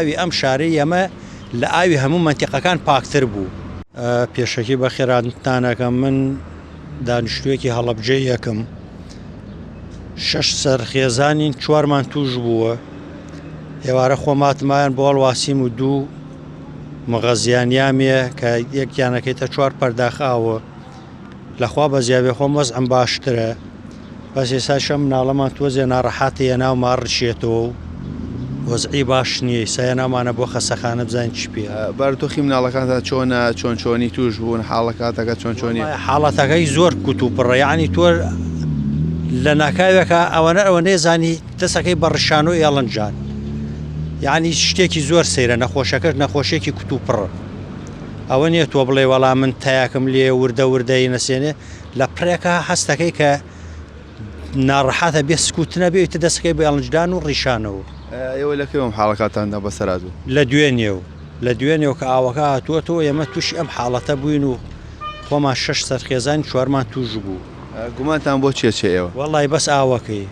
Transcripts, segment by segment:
ئاوی ئەم شارەی ئێمە لە ئاوی هەموو مەنتیقەکان پاکتر بوو. پێشەکی بەخێراتنتان ئەکەم من دانیشتوویەکی هەڵەبجەی یەکم شەش سەر خێزانین چوارمان توش بووە ئێوارە خۆماتمایان بۆ هەڵواسیم و دوو مغەزیانیامێ کە یەکیانەکەیتە چوار پەرداخ ئاوە لەخوا بەزیابێ خۆم وەزعم باشترە بەس ئێستا شەم مناڵەمان تۆزێ ناڕەحەتە یەناوما ڕشێتەوە و وەزعی باش نییە ئیسا یەناومانە بۆ خەسەخانە بزانین چی پێ. بارودۆخی مناڵەکانتان چۆنە چۆن چۆنی توش بوون حاڵەکاتەکە چۆن چۆنی؟ وەڵای حاڵەتەکەی زۆر کوتوپڕە یەعنی تۆ لە ناکاوێکا ئەوەنە ئەوە نەیزانی دەسەکەی بە ڕشان و ئێڵنجان یەعنی شتێکی زۆر سەیرە نەخۆشەکەش نەخۆشیەکی کوتوپڕە. ئەوە نیە تۆ بڵێی وەڵا من تایەکم لێ وردە وردە ینەسێنێ لە پڕێکا هەستەکەی کە ناڕەحەتە بێ سکوتنە بێ ئیتر دەستەکەی بە ئێڵنجدان و ڕیشانەوە. ئێوە لە کەی ئەم حاڵەکاتاندا بەسەر هاتوو؟ لە دوێنێ و لە دوێنێ و کە ئاوەکە هاتووەتەوە ئێمە تووشی ئەم حاڵەتە بووین و خۆمان شەش سەر خێزانی چوارمان تووش بوو. گومانتان بۆ چیە چێ ئێوە؟ وەڵای بەس ئاوەکەی.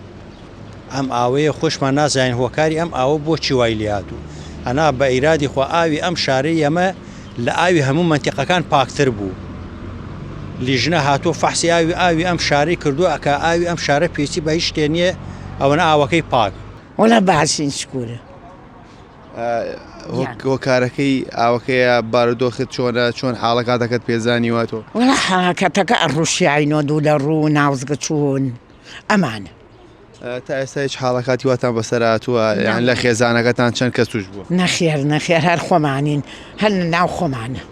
ئەم ئاوەیە خۆشمان نازانین هۆکاری ئەم ئاوە بۆچی وای لێهاتوو ئەنا بە ئیرادی خوا ئاوی ئەم شارەی ئێمە لە ئاوی هەموو مەنتیقەکان پاکتر بوو لیژنە هاتووە فەحسی ئاوی ئاوی ئەم شارەی کردووە ئەکا ئاوی ئەم شارە پێویستی بە هیچ شتێ نییە ئەوەنە ئاوەکەی پاک. وەڵا باشین شکورە. هۆکارەکەی ئاوەکەیە بارودۆخت چۆنە چۆن حاڵەکاتەکەت پێزانیوە تۆ؟ وەڵا حاڵەکەتەکە ئەڕوشیاینۆ دوو لە ڕوو ناوزگە چوون ئەمانە. تا ئێستا هیچ حاڵەکاتی واتان بەسەر هاتووە یان لە خێزانەکەتان چەند کەس توش بووە؟ نەخێر نەخێر هەر خۆمانین هەر لە ناو خۆمانە.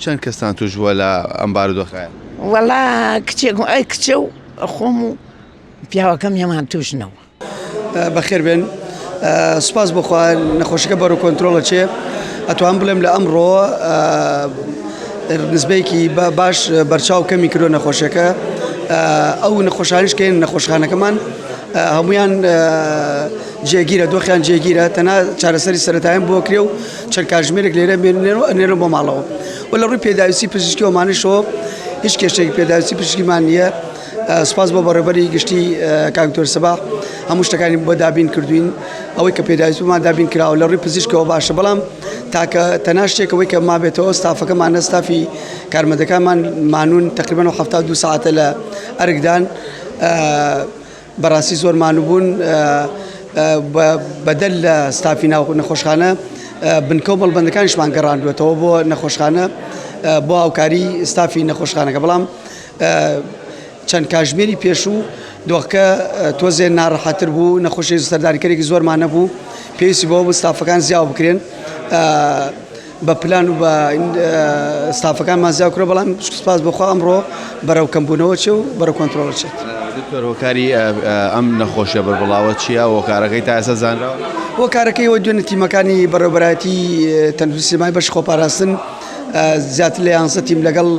چەند کەستان توش بووە لە ئەم بارودۆخە؟ وەڵا کچێک و ئەی کچە و خۆم و پیاوەکەم هێمان توش نەوە. بەخێر بێن سوپاس بۆخوا نەخۆشەکە بەرەو کۆنتترۆڵە چێ ئەتوان بڵێم لە ئەمڕۆ نسبەیەکی باش بەرچاو کەمی کردو نەخۆشیەکە ئەو نەخۆشانیش کەین نەخۆشخانەکەمان هەمویان جێگیرە دۆخیان جێگیرە تەنها چارەسەری سەتایان بۆ کرێ و چەند کاژمێرێک لێرە بێنێن و ئەنێرن بۆ ماڵەوە و لە ڕووی پێداویستی پزیشکی ئەومانیشەوە هیچ کێشێکی پێداویستی پزیشکیمان نییە سپاس بۆ بەڕێوبەری گشتی کاک دکتۆر سەباح هەموو شتەکانی بۆ دابین کردوین ئەوەی کە پێداویستمان دابین کراوە لە ڕووی پزیشکەوە باشە بەڵام تاکە تەنها شتێکەوەی کە مابێتەوە ستافەکەمانە ستافی کارمەندەکانمان مانون تقریبا 72 ساعتە لە ئەرکدان بەڕاستی زۆر مانوبوون بەدەر لە ستافی ناو نەخۆشخانە بنکە و مەڵبەندەکانیشمان گەڕاندوێتەوە بۆ نەخۆشخانە بۆ هاوکاری ستافی نەخۆشخانەکە بەڵام چەند کاژمێری پێشوو دۆخەکە تۆزێ ناڕەحەتر بوو، نەخۆشی سەردانیکەرێکی زۆرمان نەبوو، پێویستی بەوە بوو ستافەکان زیاو بکرێن بە پلان و بە ستافەکانمان زیاو کرا، بەڵام سوپاس بۆ خوا ئەمڕۆ بەرەو کەمبوونەوە چێ و بەرەو کۆنترۆڵ چێت. دکتۆر هۆکاری ئەم نەخۆشیە بەربڵاوە چییە؟ هۆکارەکەی تا ئێستا زانراوە؟ هۆکارەکەی ئەوە دوێنێ تیمەکانی بەڕێوەبەرایەتی تەندروستی سلێمانی بەشی خۆپاراستن زیاتر لە یانزە تیم لەگەڵ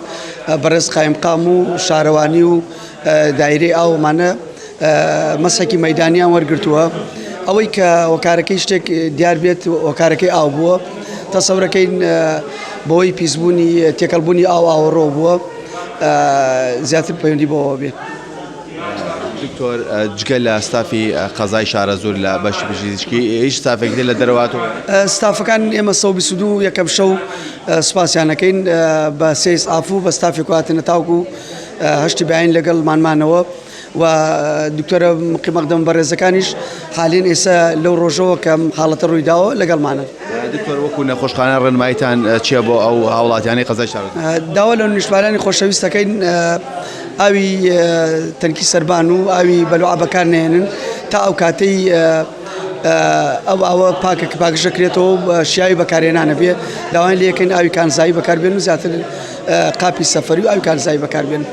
بەڕێز قایمقام و شارەوانی و دایرەی ئاومانە مەسەکی مەدانیان وەرگتووە ئەوەی کە هۆکارەکەی شتێک دیار بێت هۆکارەکەی ئاو بووە تەسەورەکەین بەوەی پیسبوونی تێکەڵبوونی ئاو ئاوەڕۆ بووە زیاتر پەیوەندی بەوە بێت. دکتۆر جگە لە ستافی قەزای شارەزوور لە بەشی پزیشکی هیچ ستافێک لە دەرەوە هاتووە؟ ستافەکان ئێمە 122 یەکەم شەو سوپاسیان ئەکەین بە سێ ئیسعاف و بە ستافێک هاتنە تاوکو هەشتی بەیانی لەگەڵمان مانەوە و دکتۆرە مقدەم بەڕێزەکانیش حالین ئێستا لەو ڕۆژەوە کە حاڵەتە ڕووی داوە لەگەڵمانن. دکتۆر وەکو نەخۆشخانە ڕێنماییتان چییە بۆ ئەو هاوڵاتیانەی قەزای شارەزوور؟ داوا لە نیشتمانیانی خۆشەویست دەکەین ئاوی تەنکی سەربان و ئاوی بەلوعە بەکار نەهێنن تا ئەو کاتەی ئەو ئاوە پاکە کە پاکژەکرێتەوە و شیاوی بەکارهێنانە بێ داوایان لێکەین ئاوی کانزایی بەکاربێن و زیاتر قاپی سەفەری و ئاوی کانزایی بەکاربێن.